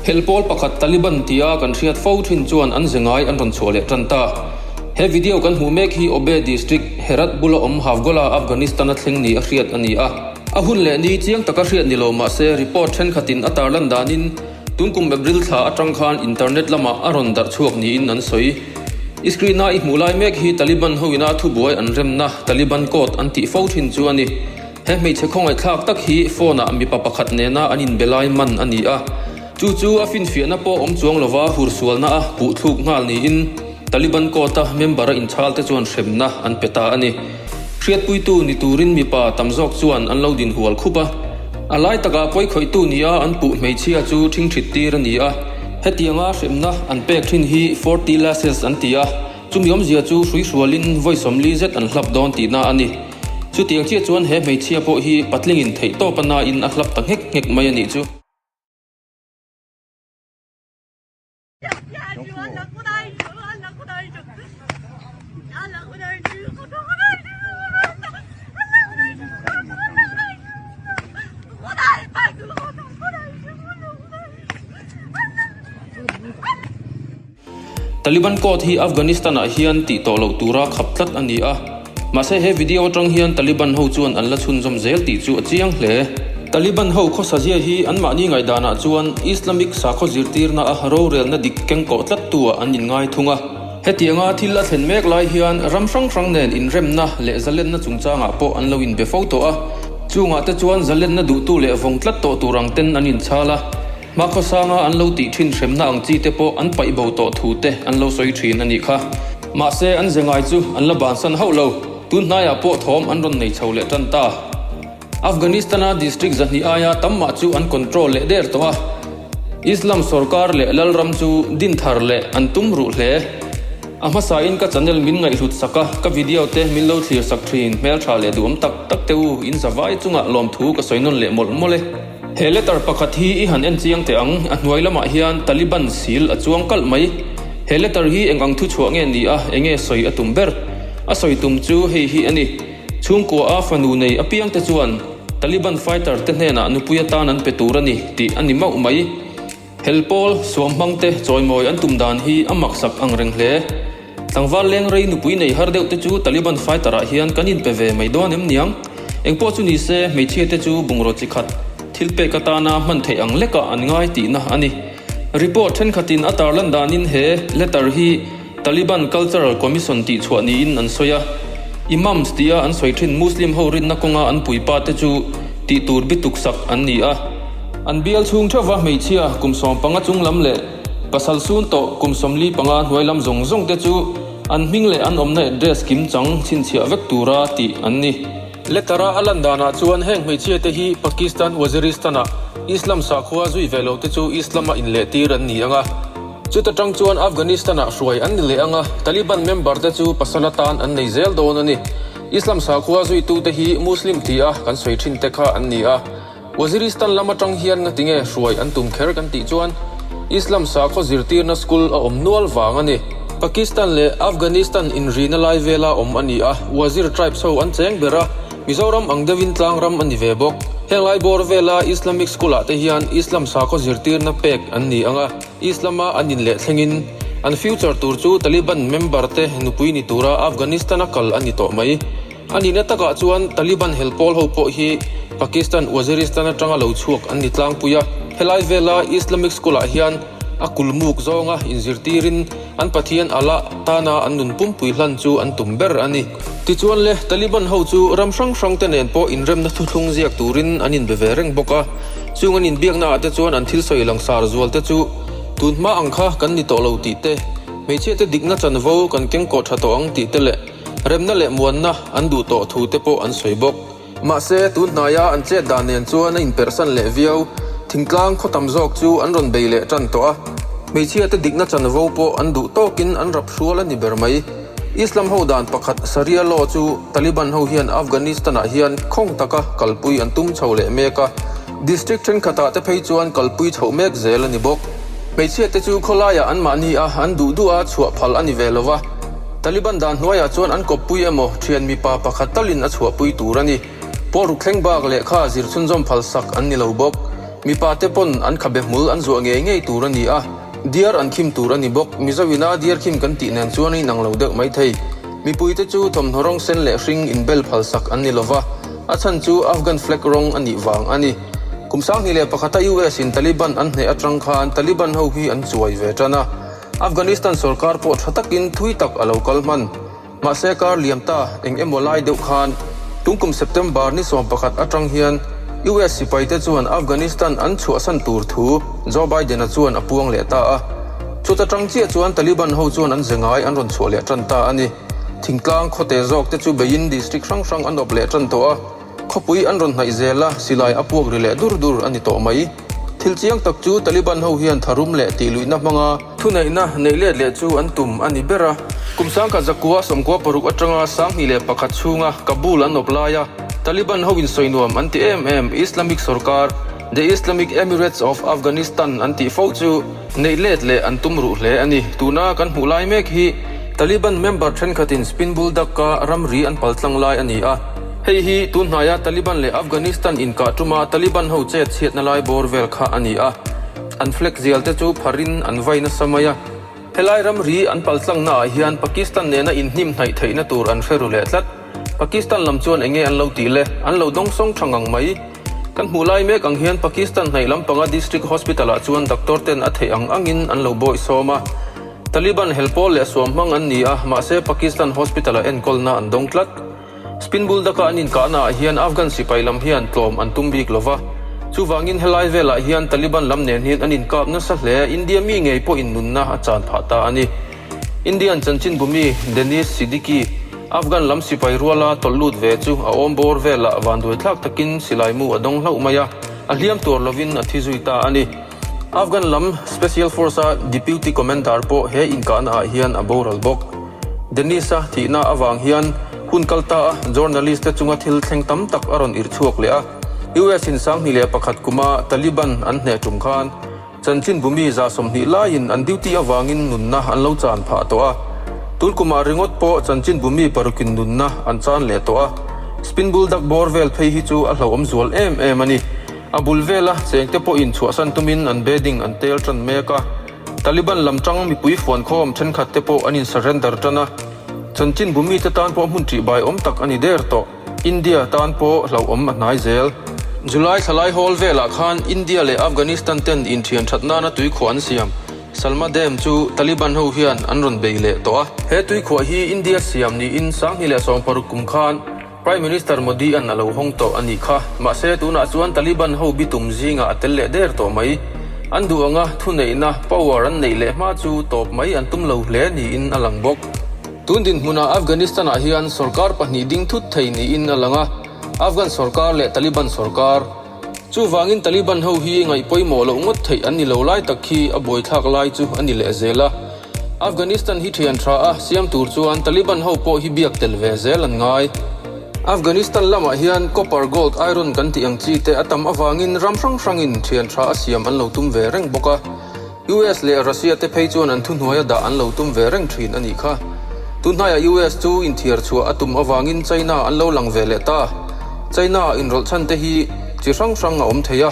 Hel pawl pakhat Taliban tia kan hriat fo thin chuan an ze ngai an rawn chhuah leh tan ta. He video kan hmuh mek hi Obe District, Herat bula awm Havgola, Afghanistan-a thleng ni a hriat a ni a. A hun leh ni chiang taka hriat ni lo mah se report thenkhatin a tarlan danin tun kum April thla atang khan internet lamah a rawn darh chhuak niin an sawi. I screen-a i hmuh lai mek hi Taliban hoina thubuai an remna Taliban Code an tih fo thin chu a ni. He hmeichhe khawngaihthlak tak hi phone-ah mipa pakhat nena an inbe lai man a ni a. Chu chu a finfiahna pawh awm chuang lova hursualna a puhthluk nghal niin Taliban court-a member-a inchhalte chuan hremna an pe ta a ni. Hriatpuitu ni turin mipa tam zawk chuan an lo dinhual khup a. A lai takah pawikhawihtu nia an puh hmeichhia chu ṭhingṭhit tir a ni a. Hetianga hremna an pek ṭhin hi 40 lashes an ti a. Chumi awmzia chu hruihrualin vawi 40 zet an hlap dawn tihna a ni. Chutiang chiah chuan he hmeichhia pawh hi patlingin theihtawp a nain a hlap ta nghek nghek mai a nih chu. Taliban court hi Afghanistan-ah hian tih tawh loh tura khap tlat a ni a, mahse he video atang hian Taliban ho chuan an la chhunzawm zel tih chu a chiang hle. Taliban ho khawsazia hi anmahni ngaihdanah chuan Islamic sakhaw zirtirna a rorelna dik kengkawh tlattu-ah an inngai thung a. Hetianga thil a thlen mek lai hian ram hrang hrang nen inremna leh zalenna chungchangah pawh an lo inbe fo tawh a, chungah te chuan zalenna duhtu leh vawng tlat tawh tur ang ten an inchhal a. Hmakhawsanga an lo tih thin hremna ang chi te pawh an paih bo tawh thu te an lo sawi thin a nih kha. Mahse an ze ngai chu an la bansan hauh lo. Tun hnaiah pawh thawm an rawn nei chho leh tan ta. Afghanistan-a district 200 aia tam mah chu an control leh der tawh a. Islam sorkar leh lalram chu din thar leh an tum ruh hle. A hmasain ka channel min ngaihhlut sak a, ka video te min lo thlir sak thin hmeltha leh duhawm tak tak te u, in zavai chungah lawmthu ka sawi nawn leh mawlh mawlh e. He letter pakhat hi i han en chiang teh ang, a hnuai lamah hian Taliban sil a chuang kalh mai. He letter hi eng ang thuchhuah nge ni a, enge sawi a tum ber? A sawi tum chu hei hi a ni, Chhungkua a fanu nei apiang te chuan Taliban fighter te hnenah nupui atan an pe tur a ni tih a ni mauh mai. Hel pawl, suamhmang te chawimawi an tum dan hi a maksak ang reng hle. Tlangval leng rei nupui nei har deuh te chu Taliban fighter ah hian kan inpe ve mai dawn em niang? Engpawh chu ni se, hmeichhia te chu bungraw chi khat, thil pek atana hman theih ang lekah an ngai tihna a ni. Report thenkhatin a tarlan danin he letter hi Taliban Cultural Commission tih chhuah niin an sawi a. Imams tia an sawi thin Muslim ho rinna kawnga an puipa te chu tih tur bituk sak an ni a. An bial chhung theuhva hmeichhia kum 15 chung lam leh pasal sun tawh kum 45 hnuai lam zawng zawng te chu an hming leh an awmna address kim chang chhinchhiah vek tura tih an ni. Letter-a a lan danah chuan heng hmeichhia te hi Pakistan Waziristan-ah Islam sakhua zui ve lo te chu Islam-a inlehtir an ni ang a. Chuta tang chuan Afghanistan-ah hruai an ni leh ang a, Taliban member te chu pasal atan an nei zel dawn a ni. Islam sakhua zuitute hi Muslim tia kan sawi thin te kha an ni a. Waziristan lam atang hian ngatinge hruai an tum kher kan tih chuan Islam sakhaw zirtirna school a awm nual vang a ni. Pakistan leh Afghanistan inrina lai vela awm a ni a, Wazir tribes ho an cheng ber a, Mizoram ang deuhin tlang ram a ni ve bawk. Heng lai bawr vela Islamic school ah te hian Islam sakhaw zirtirna pek an ni ang a, Islam-a an inleh thlengin an future tur chu Taliban member te nupui ni tura Afghanistan-a kal a ni tawh mai. A nihna takah chuan Taliban hel pawl ho pawh hi Pakistan Waziristan atanga lo chhuak an ni tlangpui a, helai vela Islamic school ah hian a kulmuk zawnga inzirtirin an Pathian Allah tana an nun pumpui hlan chu an tum ber a ni. Tichuan le, Taliban ho chu ram hrang hrang te nen pawh inremna thuthlung ziak turin an inbe ve reng bawk a, chung an inbiakna ah te chuan an thil sawi langsar zual te chu tun hma ang kha kan ni tawh lo tih te, hmeichhia te dikna chanvo kan kengkawh tha tawh ang tih te leh remna leh muanna an duh tawh thu te pawh an sawi bawk. Mahse, tun hnaia an chet dan nen chuan a inperhsan leh viau. Thingtlang khaw tam zawk chu an rawn bei leh tan tawh a. Hmeichhia te dikna chanvo pawh an duh tawkin an rap hrual a ni ber mai. Islam ho dan pakhat Sharia law chu Taliban ho hian Afghanistan-ah hian khawng taka kalpui an tum chho leh mek a. District thenkhatah te phei chuan kalpui chhoh mek zel a ni bawk. Hmeichhia te chu khawlaiah anmahni a an duh duh a chhuah phal a ni ve lo va. Taliban dan hnuaiah chuan an kawppui emaw thian mipa pakhat talin a chhuahpui tur a ni. Pawl ruk thleng bak lehkha zir chhunzawm phal sak an ni lo bawk. Mipa te pawn an khabe hmul an zuah ngei ngei tur a ni a, diar an khim tur a ni bawk. Mizo ina diar khim kan tih nen chuan a inang lo deuh mai thei. Mipui te chu thawmhnaw rawng sen leh hring inbel phal sak an ni lova, a chhan chu Afghan flag rawng a nih vang a ni. Kum 2001 a US in Taliban an hneh atang khan Taliban ho hi an chuai ve tan a, Afghanistan sorkar pawh tha takin thui tak a lo kal hman. Mahse kar liam ta eng emaw lai deuh khan tungkum September ni 11 atang hian US sipaite chuan Afghanistan an chhuahsan tur thu Joe Biden-a chuan a puang leh ta a. Chuta tang chiah chuan Taliban ho chuan an ze ngai an rawn chhuah leh tan ta a ni. Thingtlang khawte zawk te chu beiin district hrang hrang an awp leh tan tawh a. Khawpui an rawn hnaih zel a, silai a puak ri leh dur dur a ni tawh mai. Thil chiang tak chu Taliban ho hian tharum leh tihluihna hmanga thuneihna neih let leh chu an tum a ni ber a. Kum 1906 atanga 2001 chhunga Kabul an awp laia Taliban ho insawi nuam an ti em em Islamic sorkar, The Islamic Emirates of Afghanistan an tih fo chu neih let leh an tum ruh hle a ni. Tuna kan hmuh lai mek hi Taliban member thenkhatin Spin Buldak-a ramri an paltlang lai a ni a. Hei hi tun hnaia Taliban leh Afghanistan inkah tuma Taliban ho chet chhiatna lai bawr vel kha a ni a. An flag zial te chu pharin an vai nasa mai a. Helai ramri an paltlangna ah hian Pakistan nena inhnim hnaih theihna tur an hre ru leh tlat. Pakistan lam chuan enge an lo tih le? An lo dawngsawng tha ngang mai. Kan hmuh lai mek ang hian Pakistan hnaih lampanga District Hospital ah chuan doctor ten a theih ang angin an lo bawihsawm a. Taliban hel pawl leh suam hmang an ni a, mahse Pakistan Hospital ah enkawlna an dawng tlat. Spin Buldaka an inkahna ah hian Afghan sipai lam hian tlawm an tum bik lova. Chuvangin helai velah hian Taliban lam nen hian an inkap nasa hle, India mi ngei pawhin nunna a chan phah ta a ni. Indian chanchinbu mi Denis Siddiqui, Afghan lam sipai ruala tawlh lut ve chu a awm bawr velah vanduaithlak takin silai mu a dawng hlauh mai a, a hliam tuar lovin a thi zui ta a ni. Afghan lam Special Force-a Deputy Commander pawh he inkahna ah hian a boral bawk. Dennis-a thihna avang hian hun kal ta a journalist te chunga thil thleng tam tak a rawn irh chhuak leh a. US in 2001 kuma Taliban an hneh tum khan chanchinbu mi 20 laiin an duty avangin nunna an lo chan phah tawh a. Tun kumah ringawt pawh chanchinbu mi parukin nunna an chan leh tawh a. Spin Buldak bawr vel phei hi chu a hlauhawm zual em em a ni. A bul vela chengte pawhin chhuahsan tumin an bedding an tel tan mek a. Taliban lam tang mipui fuankhawm thenkhat te pawh an in surrender tan a. Chanchinbu mite tan pawh hmun ṭihbai awm tak a ni der tawh. India tan pawh hlauhawm a hnai zel. July thlalai hawl velah khan India leh Afghanistan ten inthian that nana tuikhuah an siam. Salma Dam chu Taliban ho hian an rawn bei leh tawh a. He tuikhuah hi India siam niin 2016 kum khan Prime Minister Modi an a lo hawng tawh a nih kha. Mahse, tunah chuan Taliban ho bitum zingah a tel leh der tawh mai. An duh anga thuneihna, power, an neih leh hma chu tawp mai an tum lo hle niin a lang bawk. Tun dinhmunah Afghanistan-ah hian sorkar pahnih ding thut thei niin a lang a, Afghan sorkar leh Taliban sorkar. Chuvangin Taliban ho hi ngaih pawimawh loh ngawt theih an ni lo lai tak khi a buaithlak lai chu a ni leh zel a. Afghanistan hi thian tha a siam tur chuan Taliban ho pawh hi biak tel ve zel an ngai. Afghanistan lamah hian copper, gold, iron kan tih ang chi te a tam avangin ram hrang hrangin thian tha a siam an lo tum ve reng bawk a. US leh Russia te phei chuan an thuhnuaia dah an lo tum ve reng thin a nih kha. Tunhnaiah US chu inthiar chhuah a tum avangin China an lo lang ve leh ta. China inrawlh chhan te hi chi hrang hrang a awm thei a.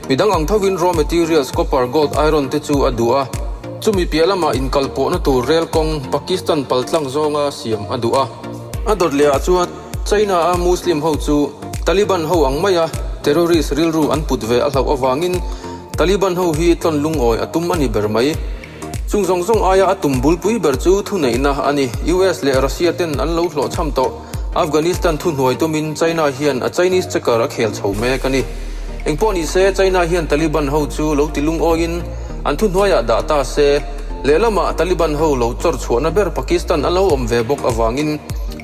Midang ang thovin raw materials copper, gold, iron te chu a duh a. Chumi piah lamah inkalpawhna tur rel kawng Pakistan paltlang zawnga siam a duh a. A dawt lehah chuan China-a Muslim ho chu Taliban ho ang maia terrorist rilru an put ve a hlauh avangin Taliban ho hi tlawn lungawi a tum a ni ber mai. Chung zawng zawng aia a tum bulpui ber chu thuneihna a ni. US leh Russia ten an lo hlawhchham tawh. Afghanistan thuhnuai tumin China hian a Chinese checker a khel chho mek a ni. Engpawh ni se, China hian Taliban ho chu lo ti lungawiin an thuhnuaiah dah ta se, lehlamah Taliban ho lo chawr chhuahna ber Pakistan a lo awm ve bawk avangin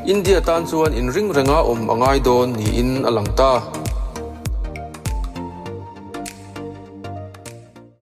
India tan chuan inring renga awm a ngai dawn niin a lang ta.